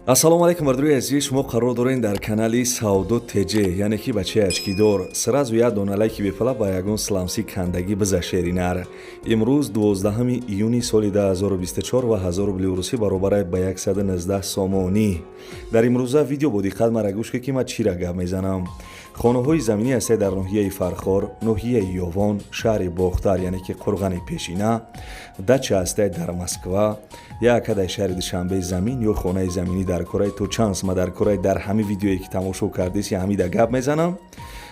Ассалому алайкум, бардори азиз, шумо қарор доред дар канали Савдо ТЖ, яъне ки бачаи очкидор. Сразу як дона лайки бепала ба ягон сламси кандагӣ биза, шеринар. Имрӯз 12 июни соли 2024 ва 1000 рубли русӣ баробар ба 119 сомонӣ. Дар имрӯза видео бо диққат мара гӯш кунед, ки ман чира гап мезанам. Хонаҳои заминӣ ҳастанд дар ноҳияи Фархор, ноҳияи Ёвон, шаҳри Бохтар, яъне ки Қурғани пешина, дача ҳастанд дар Москва, як дар шаҳри Душанбе замин ё хонаи заминӣ дар кораи то чанд сма дар кораи. Дар ҳамин видеое ки тамошо кардеси, ҳамида гап мезанам.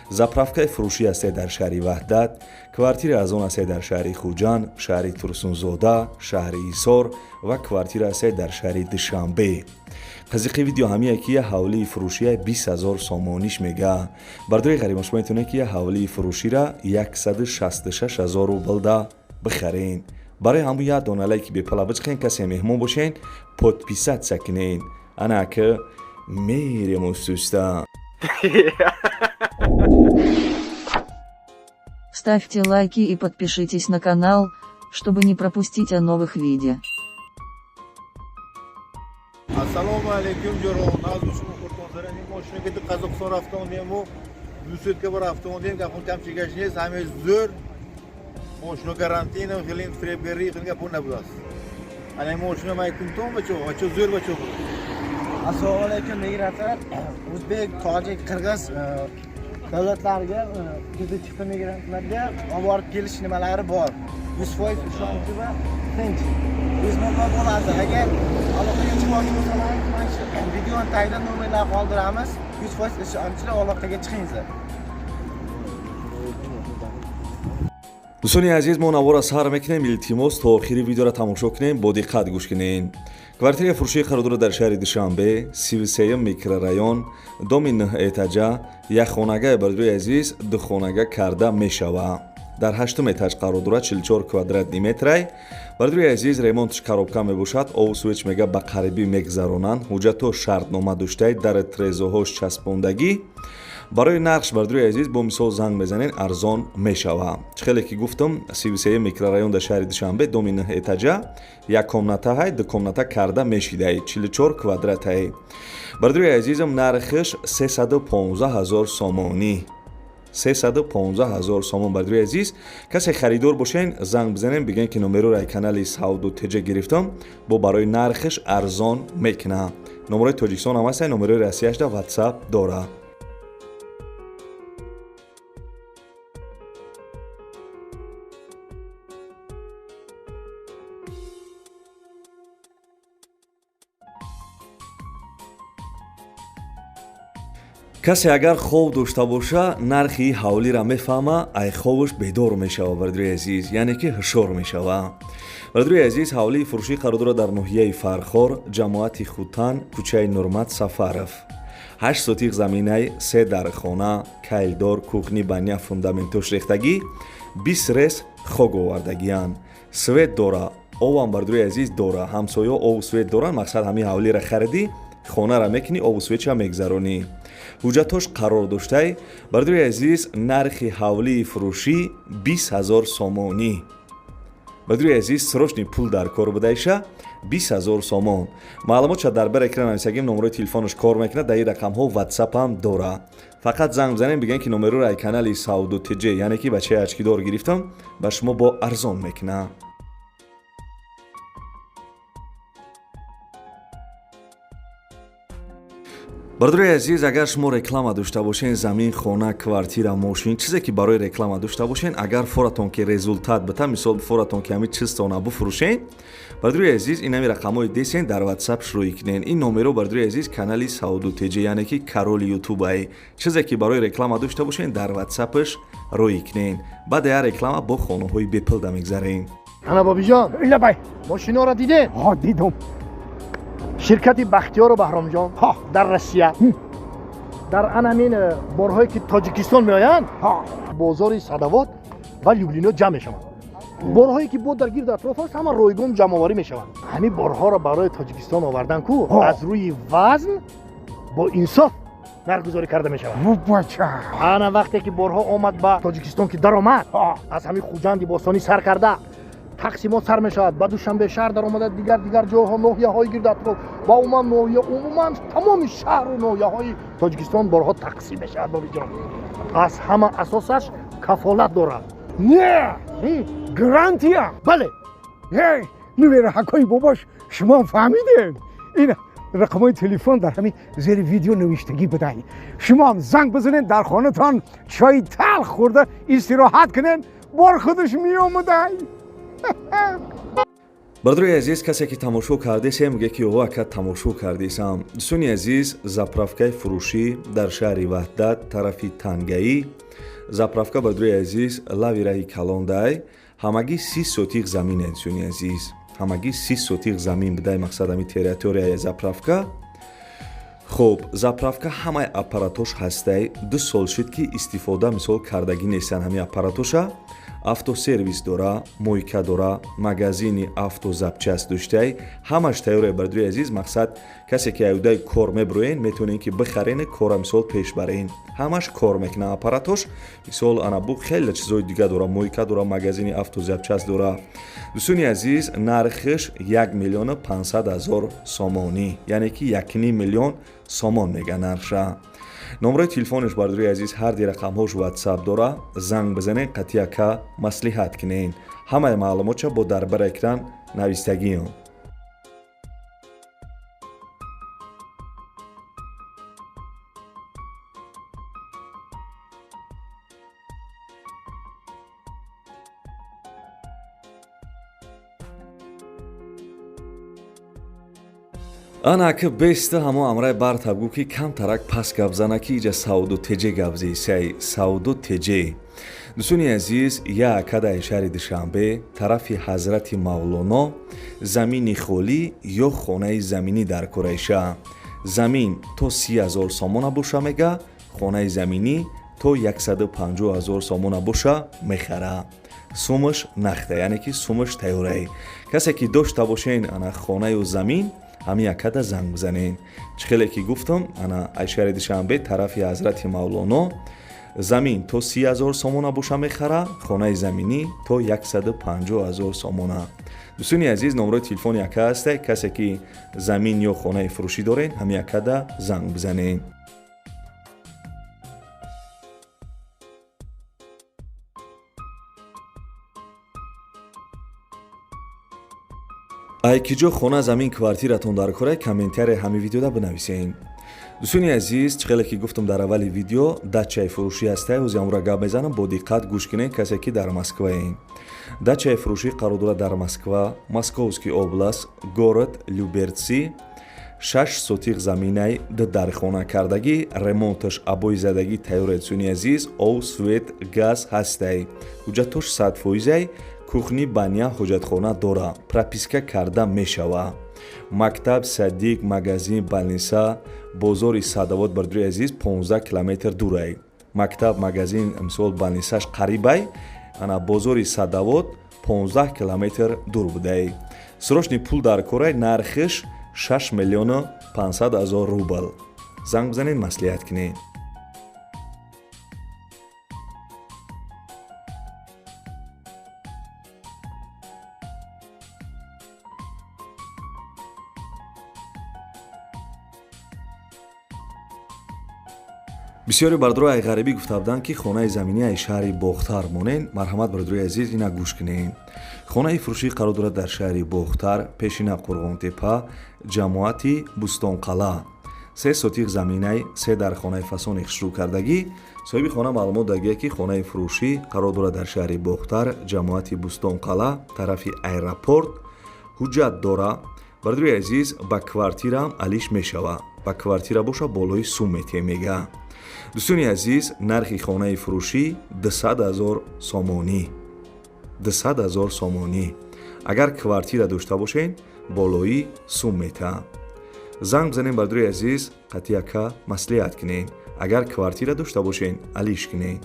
Заправкаи фурӯшӣ ҳастед дар шаҳри Ваҳдат, квартира аз он ҳастед дар шаҳри Хуҷанд, шаҳри Турсунзода, шаҳри Ҳисор ва квартира ҳастед дар шаҳри Душанбе. Қазиқи видео ҳамие ки я ҳавлии фурӯшия 20 000 сомониш мега. Бардори ғарибон, шумо метавонед ки я ҳавлии фурӯшира 166 000 рублда бихарен. Барои ҳамун як дона лайки бепала бичиқен, касе меҳмон бошен, подписаться кунен. Ана ки мерем устуста. Ставьте лайки и подпишитесь на канал, чтобы не пропустить о новых видео. Ассалому алайкум, ҷурон. Назу шумо хуртон зарани мошина ки Қазоқистон рафта ондему, дусетка ба рафта ондем, гапон камчигаш нест, ҳаме зӯр. Мошина гарантийно, хелин фиребгари, хелин гапон набудаст. Ана мошина май кунтон бачо, бачо зӯр бачо. Assalomu alaykum, migrantlar. O'zbek, tojik, qirg'iz davlatlariga kezi chiqdi migrantlarga olib borib kelish nimalari bor. 100% ishonchli va tinch. Bezmuammo bo'ladi. Agar aloqaga chiqmoqchi bo'lsalaringiz, mana shu videoni tagida nomerlar qoldiramiz. 100% ishonchli aloqaga chiqingizlar. Дӯстони азиз, мо навора сар мекунем. Илтимос, то охири видеоро тамошо кунем, бо диққат гӯш кунем. Квартираи фурӯшии қарор дорад дар шаҳри Душанбе, 33-юм микрорайон, доми нӯҳ этажа, як хонагае. Бардори азиз, духонага карда мешава. Дар ҳаштум этаж қарор дорад, 44 квадратный метрай. Бардори азиз, ремонтш коробка мебошад, обу свеч мега ба қарибӣ мегзаронанд. Ҳуҷҷатҳо, шартнома доштаи, дар трезоҳош часпондагӣ. Барои нархш, бардори азиз, бо мисол занг мезанен, арзон мешава. Чӣ хеле ки гуфтам, 33 микрорайон дар шаҳри Душанбе, доми нӯҳ этажа, як комната ҳай, ду комната карда мешидай, 44 квадратай. Бардори азизам, нархш 315 000 сомонӣ, 315 000 сомон. Бардори азиз, касе харидор бошен, занг бизанем, бигӯен ки номероро ай канали Савду Теҷа гирифтам, бо барои нархш арзон мекунам. Номерои Тоҷикистон ҳам ҳастай, номерои Россияшда Ватсап дора. Касе агар хоб дошта боша, нархи ҳавлира мефаҳма, ай хобаш бедор мешава, бардори азиз, яъне ки ҳушёр мешава. Бардори азиз, ҳавлии фурӯшӣ қарор дорад дар ноҳияи Фархор, ҷамоати Хутан, кӯчаи Нурмат Сафаров. 8 сотиқ заминай, се дархона, кайлдор, кухни, баня, фундаментош рехтагӣ, 20 рес хок овардагиянд. Свет дора, обам, бардори азиз, дора. Ҳамсоё обу свет доранд. Мақсад, ҳамин ҳавлира харидӣ, хонара мекунӣ, обу светча мегзаронӣ. Ҳуҷҷатҳош қарор доштай. Бардори азиз, нархи ҳавлии фурӯшӣ 20 000 сомонӣ. Бардори азиз, срочный пул дар кор будайша, 20 000 сомон. Маълумотша дар бар экран нависагим, номерои телефонаш кор мекунад, дар ин рақамҳо ватсапам дора. Фақат занг бизанем, бигӯем ки номероро ай канали Савду ТЖ, яъне ки бачаи очкидор гирифтам, ба шумо бо арзон мекунам. Бардори азиз, агар шумо реклама дошта бошен, замин, хона, квартира, мошин, чизе ки барои реклама дошта бошен, агар форатон ки результат бита, мисол, форатон ки ҳамин чизтона буфурӯшен, бардори азиз, ин ҳами рақамҳои десен, дар Ватсап шурӯъ кунен. Ин номеро, бардори азиз, канали Сауду ТЖ, яъне ки кароли Ютубай. Чизе ки барои реклама дошта бошен, дар Ватсапш рӯй кунен. Баъд я реклама бо хонаҳои бепилда мегзарем. Ана, Бобиҷон. Лабай. Мошиноро дидем. Ҳо, дидум. Ширкати Бахтиёру Баҳромҷон дар Россия дар анамин борҳое ки Тоҷикистон меоянд, бозори Садовод ва Люблино ҷамъ мешаванд. Борҳое ки бо дар гирду атроф аст, ҳама ройгон ҷамъоварӣ мешаванд. Ҳамин борҳоро барои Тоҷикистон овардан ку, аз рӯи вазн бо инсоф нархгузорӣ карда мешавад. Бача. Ана вақте ки борҳо омад ба Тоҷикистон, ки даромад, аз ҳамин Хуҷанди бостонӣ сар карда Тақсимот сар мешавад, ба Душанбе шаҳр даромада, дигар дигар ҷойҳо, ноҳияҳои гирду атроф ва умуман ноҳия, умуман тамоми шаҳру ноҳияҳои Тоҷикистон борҳо тақсим мешавад. Бобиҷон, аз ҳама асосаш кафолат дорад. Не, гарантия. Бале. Нувераҳакҳои бобош, шумо фаҳмидем, ин рақамҳои телефон дар ҳамин зери видео навиштагӣ будай. Шумоам занг бизанед, дар хонатон чойи талх хӯрда истироҳат кунед, бор худаш меомадай. Бародарои азиз, касе ки тамошо кардесем, меге ки о, ака, тамошо кардесам. Дӯстони азиз, заправкаи фурӯшӣ дар шаҳри Ваҳдат, тарафи Тангаӣ. Заправка, бародарои азиз, лави раҳи калондай, ҳамагӣ 30 сотих замине. Дӯстони азиз, ҳамагӣ 30 сотих замин бидай, мақсад ҳами территорияи заправка. Хуб, заправка ҳамаи аппаратош ҳастай, 2 сол шуд, ки истифода мисол кардагӣ нестанд ҳамин аппаратоша. Автосервис дора, мойка дора, магазини автозапчасть доштай, ҳамаш тайёре. Бародари азиз, мақсад, касе ки аюдаи кор мебироен, метавонен ки бихарен, кора мисол пеш барен. Ҳамаш кор мекунад аппаратош. Мисол, ана бу хеле чизои дига дора, мойка дора, магазини автозапчасть дора. Дӯстони азиз, нархиш 1 500 000 сомонӣ, яъне ки 1,5 миллион сомон мега нархша. Номраи телефонаш, бародари азиз, ҳарди рақамҳош ватсап дора, занг бизанед, қатъияка маслиҳат кунед. Ҳамаи маълумотша бо дар бар экран навистагиам. Ана ака беста ҳамо амрай бартаб гуфт, ки камтарак пас гап зана, ки иҷа Савдо Теҷе гап зесай. Савдо Теҷе. Дӯстони азиз, я акадаи шаҳри Душанбе, тарафи Ҳазрати Мавлоно, замини холӣ ё хонаи заминӣ дар кораиша. Замин то 30 000 сомона боша мега, хонаи заминӣ то 150 000 сомона боша мехара. Сумаш нахта, яъне ки сумаш тайёрай. Касе ки дошта бошен ана хонаю замин, ҳамин якада занг бизанен. Чӣ хеле ки гуфтам, ана ай шаҳри Душанбе, тарафи Ҳазрати Мавлоно, замин то 30 000 сомона боша мехара, хонаи заминӣ то 150 000 сомона. Дӯстони азиз, номрои телефони яка ҳастай. Касе ки замин ё хонаи фурӯшӣ дорен, ҳамин якада занг бизанен. Ай ки ҷо хона, замин, квартиратон дар кора, комментария ҳамин видеода бинависен. Дӯстони азиз, чӣ хеле ки гуфтам дар аввали видео, дачаи фурӯшӣ ҳастай. Ҳози амура гап мезанам, бо диққат гӯш кунед, касе ки дар Москваен. Дачаи фурӯшӣ қарор дорад дар Москва, Московский область, город Люберцы. 6 сотих заминай, ду дархона кардагӣ, ремонташ, обои задагӣ тайёр. Дӯстони азиз, ов, свет, газ ҳастай, ҳуҷҷатош 100%-ай, кухня, баня, ҳоҷатхона дора, прописка карда мешава. Мактаб, садик, магазин, больница, бозори Садовод, бародари азиз, 15 километр дурай. Мактаб, магазин, мисол, больницаш қарибай, ана бозори Садовод 15 километр дур будай. Срочный пул дар корай, нархиш 6 миллиону 500 ҳазор рубл. Занг бизанед, маслиҳат кунед. Бисёре бародаро ай ғарибӣ гуфта буданд, ки хонаи заминӣ ай шаҳри Бохтар монен. Марҳамат, бародарои азиз, ина гӯш кунед. Хонаи фурӯшӣ қарор дорад дар шаҳри Бохтар, пешина Қурғонтепа, ҷамоати Бӯстонқалъа. 3 сотих заминай, се дар хонаи фасони хушрӯ кардагӣ. Соҳиби хона маълумот дагия, ки хонаи фурӯшӣ қарор дорад дар шаҳри Бохтар, ҷамоати Бӯстонқалъа, тарафи аэропорт, ҳуҷҷат дора. Бародарои азиз, ба квартираам алиш мешава, ба квартира боша болои сум метиҳем мега. Дӯстони азиз, нархи хонаи фурӯшӣ 200 ҳазор сомонӣ, 200 ҳазор сомонӣ. Агар квартира дошта бошед, болои сум метаҳам. Занг бизанем, бародарои азиз, қатъияка маслиҳат кунед. Агар квартира дошта бошед, алиш кунед.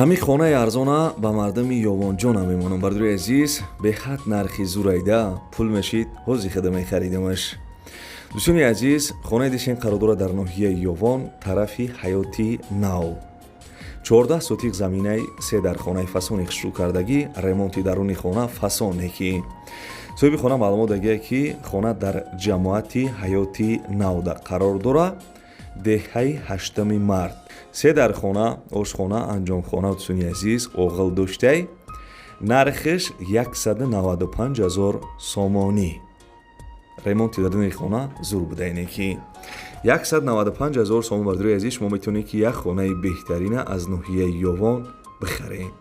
Ҳамин хонаи арзона ба мардуми Ёвонҷона мемонам. Бародарои азиз, беҳад нархи зурайда, пул мешид, ҳози худа мехаридамаш. Дӯстони азиз, хонаи дишин қарор дорад дар ноҳияи Ёвон, тарафи Ҳаёти Нав. 14 сотиқ заминаи се дар хонаи фасони хушрӯкардагӣ, ремонти даруни хона фасоне ки. Соҳиби хона маълумот дагия ки хона дар ҷамоати Ҳаёти Навда қарор дорад, деҳаи 8 март. Се дар хона, ошхона, анҷомхона, дӯстони азиз, оғил доштай. Нархиш 195 000 сомонӣ. Ремонти даруни хона зур буда ине ки 195 000 сомон. Бардори азиз, шумо метавонед ки як хонаи беҳтарина аз ноҳияи Ёвон бихаред.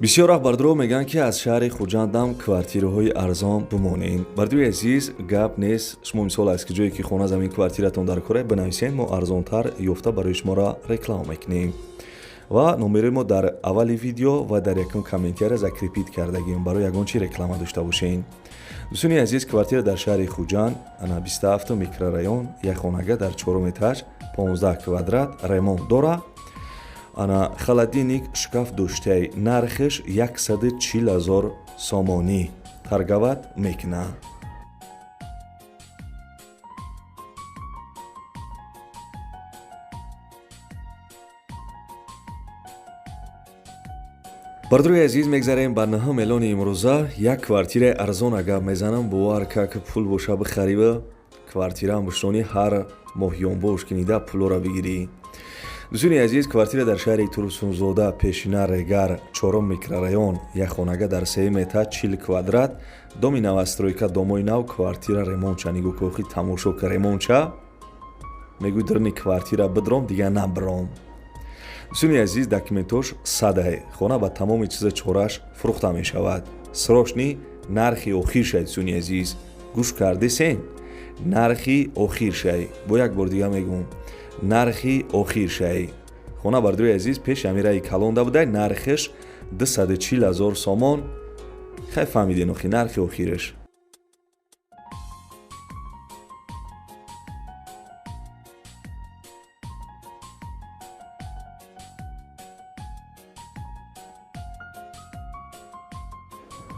Бисёр вақт бардоро мегӯянд ки аз шаҳри Хуҷандам квартираҳои арзон бимонед. Бардори азиз, гап нест, шумо мисол аз ки ҷое ки хона, замин, квартиратон дар кора, бинависед, мо арзонтар ёфта барои шуморо реклама мекунем. Ва номерои мо дар аввали видео ва дар якум комментария закрепить кардагим барои ягон чи реклама дошта бошед. Дӯстони азиз, квартира дар шаҳри Хуҷанд, ана 27 микрорайон, як хонага дар 4 этаж, 15 квадрат, ремонт дора. Ана холодильник, шкаф доштай, нархиш 140 000 сомонӣ. Торговать мекунад. Бардори азиз, мегзарем ба 9 эълони имрӯза. Як квартираи арзон агар мезанам, бовар ка ки пул боша бихариба, квартираам бишони ҳар моҳёнбош кинида пулора бигирӣ. Дӯстони азиз, квартира дар шаҳри Турсунзода, пешина Регар, 4 микрорайон, як хонага дар 3 метр, 40 квадрат, доми новостройка, домои нав, квартира ремонтча. Нигоҳ кӯхи тамошо ка ремонтча. Мегӯй дарни квартира бидром, дигар набром. Дӯстони азиз, документош садай. Хона ба тамоми чиза чораш фурӯхта мешавад. Срочный нархи охир шай, дӯстони азиз. Гӯш кардесен? Нархи охир шай. Бо як бор дига мегӯм. Нархи охир шай. Хона, бардори азиз, пеши амираи калонда будай, нархиш 240 000 сомон. Хай фаҳмиден охи нархи охириш.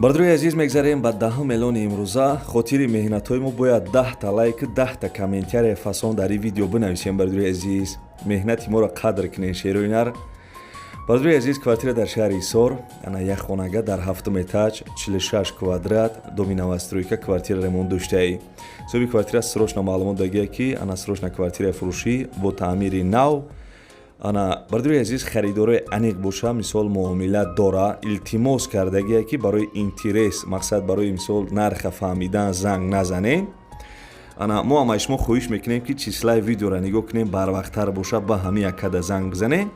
Бардори азиз, мегзарем ба 10 эълони имрӯза. Хотири меҳнатҳои мо бояд 10 лайк, 10 комментария фасон дар ин видео бинависем. Бардори азиз, меҳнати моро қадр кунед, шерои нар. Бардори азиз, квартира дар шаҳри Ҳисор, ана як хонага дар 7 этаж, 46 квадрат, доми новостройка, квартира ремонт доштаи. Соҳиби квартира срочно маълумот дагия ки ана срочно квартираи фурӯшӣ бо таъмири нав. Ана бардори азиз, харидорои аниқ боша, мисол муомила дора, илтимос кардагие ки барои интерес, мақсад барои мисол нарха фаҳмидан занг назанем. Ана мо ҳама шумо хоҳиш мекунем ки числаи видеоро нигоҳ кунем, барвақттар боша, ба ҳами яккада занг бизанем.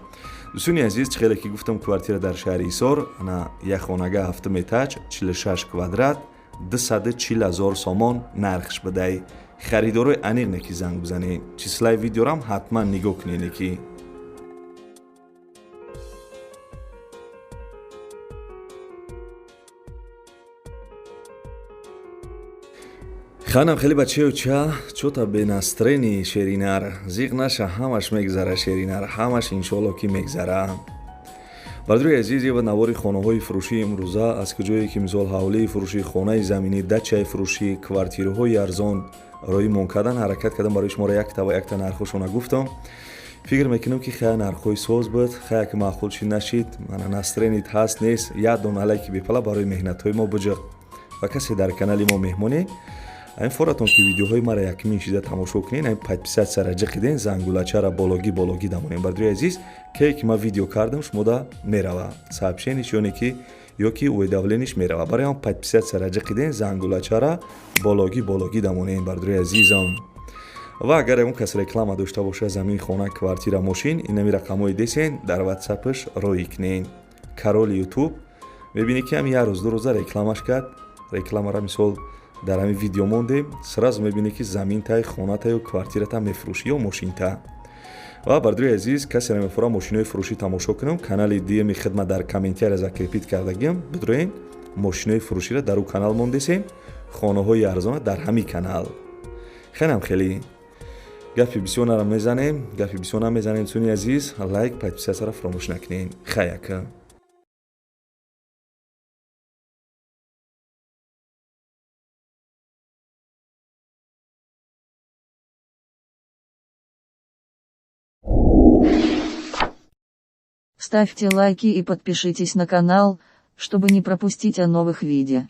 Дӯстони азиз, чӣ хеле ки гуфтам, квартира дар шаҳри Ҳисор, ана як хонага 7 этаж, 46 квадрат, 240 000 сомон нархш бидай. Харидорои аниқ не ки занг бизанем. Числаи видеорам ҳатман нигоҳ кунед ки. Ханам хеле бачаё ча, чота бенастрени шеринар, зиқ наша, ҳамаш мегзара шеринар, ҳамаш иншоалло ки мегзара. Бардори азиз, ева навори хонаҳои фурӯшии имрӯза, аз куҷое ки мисол ҳавлии фурӯшӣ, хонаи заминӣ, дачаи фурӯшӣ, квартираҳои арзон роӣ мон кардан, ҳаракат кардам барои шуморо якта ва якта нархҳошона гуфтам. Фикр мекунам ки хая нархҳои соз буд, хая ки маъқул чи нашид, мана настроеният ҳаст нест, як дона лайки бепала барои меҳнатҳои мо биҷиқ. Ва касе дар канали мо меҳмонӣ, айн форатон ки видеоҳои мара якмин шида тамошо кунед, айн подписатсияра ҷиқиден, зангулачара бологӣ бологӣ дамонем. Бардори азиз, кее ки ман видео кардам, шумода мерава сообщениш ёне ки ёки уведомлениш мерава. Барои ҳам подписатсияра ҷиқиден, зангулачара бологӣ бологӣ дамонем, бардори азизам. Ва агар ягон кас реклама дошта боша, замин, хона, квартира, мошин, инами рақамҳои десен дар ватсапш роӣ кунен. Кароли ютуб мебинӣ ки ҳам як рӯз ду рӯза рекламаш кард, рекламара мисол дар ҳамин видео мондем, сразу мебинӣ ки заминтай, хонатай ё квартирата мефурӯшӣ ё мошинта. Ва бардори азиз, касе намефура мошинои фурӯшӣ тамошо кунам, канали дуюми хидмат дар комментария закрепить кардагиам, бидроен мошинои фурӯширо дар ӯ канал мондесем, хонаҳои арзона дар ҳамин канал. Хелам хеле. Гапи бисёр нара мезанем, гапи бисёр намезанем. Дӯстони азиз, лайк, подписаться ра фаромӯш накунед. Хай, ака. Ставьте лайки и подпишитесь на канал, чтобы не пропустить о новых видео.